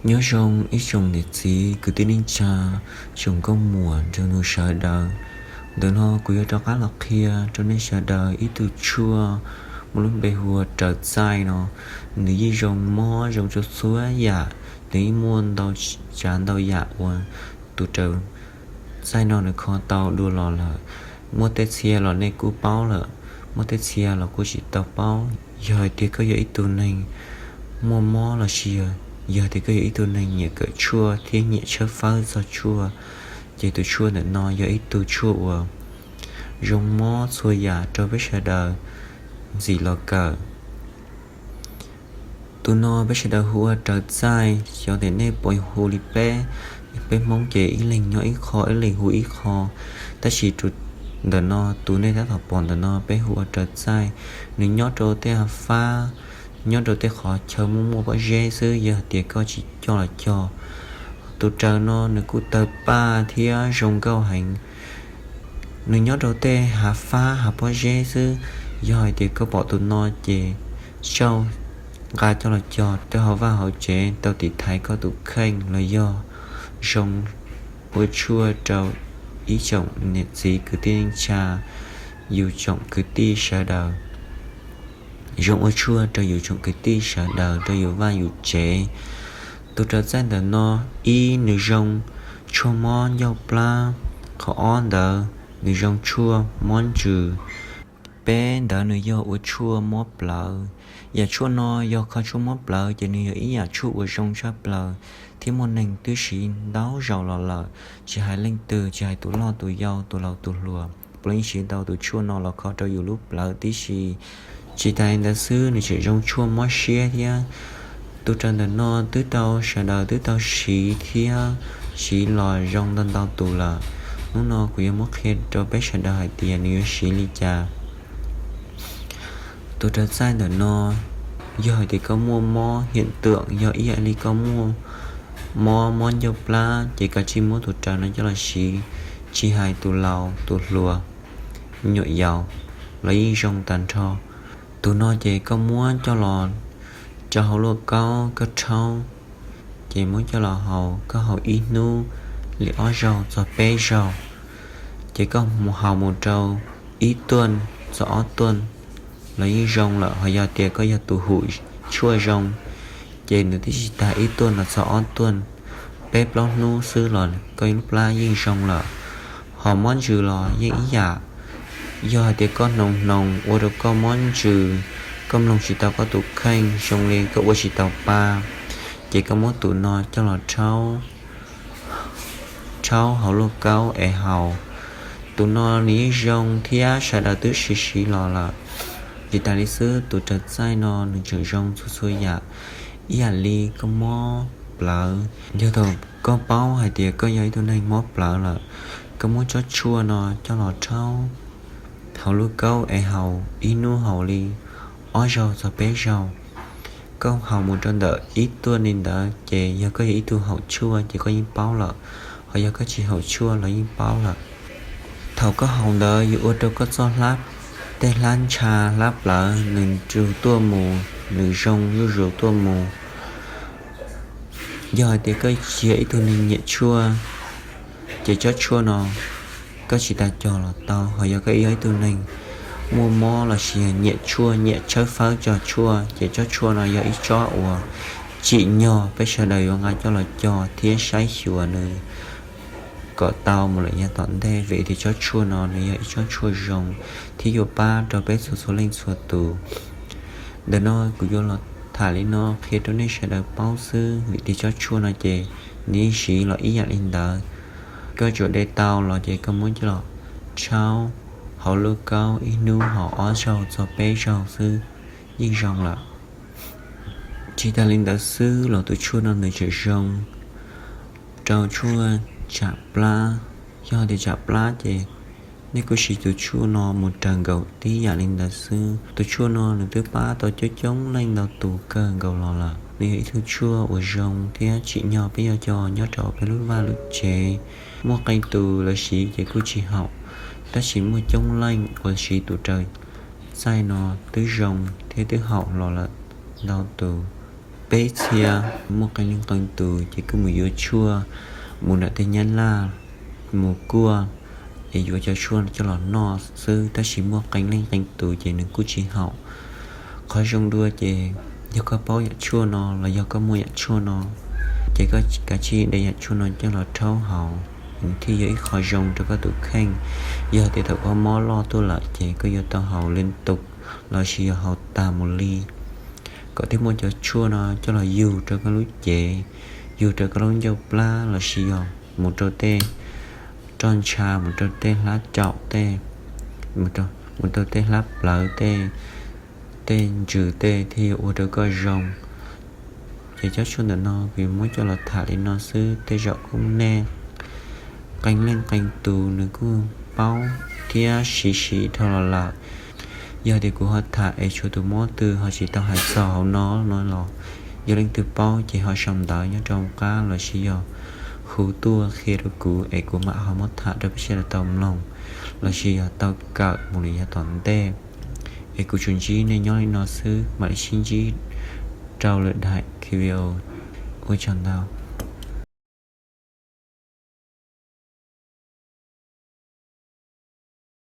Nyob zoo ib tsoom niam txiv kwv tij neej tsa, tsoom nkauj muam nraug nus sawv daws. Ntawm no kuv yuav rov qab los qhia rau nej sawv daws ib tug tshuaj muaj lub npe hu ua raws txaij no. Nws yeej zoo mob zoo txhua txhua yam, nws yeej muaj ntau tsav ntau yam uas tus raws txaij no nws kho tau dua los lawm. Muaj tej txhia los nej kuj paub lawm, muaj tej txhia los kuj tsis tau paub. Yog hais tias koj yog ib tug neeg muaj mob los sis yog, yog tias koj yog ib tug neeg nyiam kawm tshuaj thiab nyiam tshawb fawb txog tshuaj, ces tus tshuaj ntawm no yog ib tug tshuaj uas zoo mob txhua yam rau peb sawv daws ntxim los kawm. Tus no peb sawv daws hu ua raws txaij, xyov tias nej puas hu li peb. Peb Hmoob ces ib leeg nyob ib qho, ib leeg hu ib qho. Tab sis tus ntawm no, tus nej tab tom pom ntawm no peb hu ua raws txaij. Nws nyob rau tej hav fab, nyob rau tej qhov chaw muaj muaj pob zeb xwb, yog hais tias koj tsis coj los cog. Tus raws no nws kuj tawg paj thiab zoo nkauj heev. Nws nyob rau tej hav fab hav pob zeb xwb, yog hais tias koj pom tus no ces txawj nqa coj los cog rau hauv vaj hauv tsev tau tiv thaiv koj tus kheej los yog zoo ua tshuaj rau ib tsoom niam txiv kwv tij neej tsa, yus tsoom kwv tij sawv daws. Zoo ua tshuaj rau yus tsoom kwv tij sawv daws rau yus vaj yus tsev. Tus raws txaij ntawm no, ib nws zoo tshuaj mob ncauj plab, qhov ob ntawd nws zoo tshuaj mob ntsws, peb ntawd nws yog ua tshuaj mob plawv. Yam tshuaj no yog kho tshuaj mob plawv ces nws yog ib yam tshuaj uas zoo tshaj plaws thiab muaj neeg twb siv ntau zaus los lawm, tsis hais leej twg, tsis hais tus loj tus yau, tus laus tus hluas, puav leej siv tau tus tshuaj no los kho rau yus lub plawv tib si. Tsis tas li ntawd xwb, nws tseem zoo tshuaj mob siab thiab. Tus raws ntawm no twb tau sawv daws twb tau siv thiab siv los zoo ntau ntau tus lawm. Hnub no kuv yuav muab qhia rau peb sawv daws hais tias nws yuav siv li cas. Tus raws txaij ntawm no, yog hais tias koj muaj mob hiam twm, yog ib yam li koj muaj mob mob ncauj plab ces koj tsij muab tus raws no coj los siv, tsis hais tus laus tus hluas, me nyuam yaus los yeej zoo tag nrho. Tus no ces koj muab coj los rau hauv lauj kaub koj rhaub, ces muab coj los haus, koj haus ib hnub li ob zaug txog peb zaug, ces koj haus mus rau ib tuaj txog ob tuaj los yeej zoo lawm. Ho yog tias koj yog tus hum tshuaj zoo, ces nws twb tsis tag ib tuaj los txog ob tuaj, peb plaub hnub xwb los koj lub plab yeej zoo lawm. Ho mob ntsws los yeej ib yam, yog hais tias koj hnoos hnoos ua rau koj mob ntsws, koj mloog tsis tau koj tus kheej, zoo li koj ua tsis tau pa, ces koj muab tus no coj los rhaub, rhaub hauv lauj kaub es haus. Tus no nws yeej zoo thiab sawv daws twb siv siv los lawm. Tsis tas li xwb, tus raws txaij no nws tseem zoo txhua txhua yam, ib yam li koj mob plawv. Yog thaum koj paub hais tias koj yog ib tug neeg mob plawv lawm, koj muab tsob tshuaj no coj los rhaub hauv lauj kaub es haus, ib hnub haus li ob zaug txog peb zaug. Koj haus mus rau ntawm ib tuaj li ntawd ces yog koj yog ib tug haum tshuaj ces koj yeej paub lawm, ho yog koj tsis haum tshuaj los yeej paub lawm. Thaum koj haus ntawd yuav ua rau koj txoj hlab, tej hlab ntsha hlab plawv nws nrug tuaj mus, nws zoo zuj zus tuaj mus. Yog hais tias koj tsis yog ib tug neeg nyiam tshuaj, ces tsob tshuaj no koj tsis tas cog los tau. Ho yog koj yog ib tug neeg muaj mob lossis yog nyiam tshuaj, nyiam tshawb fawb tso tshuaj, ces tsob tshuaj no yog ib tsob uas tsim nyog peb sawv daws yuav nqa coj los cog thiab saib xyuas nws kom tau mus lawm yav tom ntej, vim tias tsob tshuaj no nws yog ib tsob tshuaj zoo thiab yuav pab rau peb txhua txhua leej txhua tus. Ntawm no kuv yuav los tham li no qhia rau nej sawv daws paub xwb, vim tias tsob tshuaj no ces nws yeej siv los ib yam li ntawd. Koj tsuas de tau los ces koj muab coj los rhaub hauv lauj kaub ib hnub haus ob zaug txog peb zaug xwb yeej zoo lawm. Tsis tas li ntawd xwb los tus tshuaj no nws tseem zoo rau tshuaj tsam plab. Yog tias tsam plab ces nej kuj siv tus tshuaj no mus raws nkaus tib yam li ntawd xwb. Tus tshuaj no nws twb pab tau coob coob leej ntau tus kawg nkaus los lawm. Nws yog ib tug tshuaj uas zoo thiab tsim nyog peb yuav coj nyob rau peb lub vaj lub tsev. Muaj qee tus lawv siv ces kuj tsis haum, tab sis muaj coob leej uas siv tus raws txaij no twb zoo thiab twb haum los lawm ntau tus. Peb txhia muaj qee leej qee tus ces kuj mus yuav tshuaj, mus nram tej nyab laj, mus kuaj, es yuav cov tshuaj coj los noj xwb, tab sis muaj qee leej qee tus ces nws kuj tsis haum. Qhov zoo dua ces yog koj paub yam tshuaj no los yog koj muaj yam tshuaj no, ces koj kav tsij de yam tshuaj no coj los rhaub haus, nws thiaj yog ib qho zoo rau koj tus kheej. Yog tias thaum koj mob loj tuaj lawm ces koj yuav tau haus len tus lossis yog haus tas mus li. Kom thiaj muaj cov tshuaj no coj los yug rau koj lub cev, yug rau koj lub ncauj plab lossis yog mus rau tej roj ntsha, mus rau tej hlab caum tej, mus rau tej hlab plawv tej, tej ntsws tej thiaj yuav ua rau koj zoo. Ces cov tshuaj ntawm no kuv muab coj los tham li no xwb, tej zaum kuj nej qee leej qee tus nws kuj paub thiab siv siv dhau los lawm. Yog tias kuv ho tham es tshuav tus mob twg ho tsis tau hais txog hauv no no los, yog leej twg paub ces ho sau ntawv nyob rau qab lossis yog hu tuaj qhia rau kuv es kuv mam ho muab tham rau peb sawv daws tau mloog lossis yog tau kawm mus li yav tom ntej. Es kuv tsuas ntsib nej nyob li no xwb, mam li sib ntsib rau lwm daim video. Ua tsaug ntau.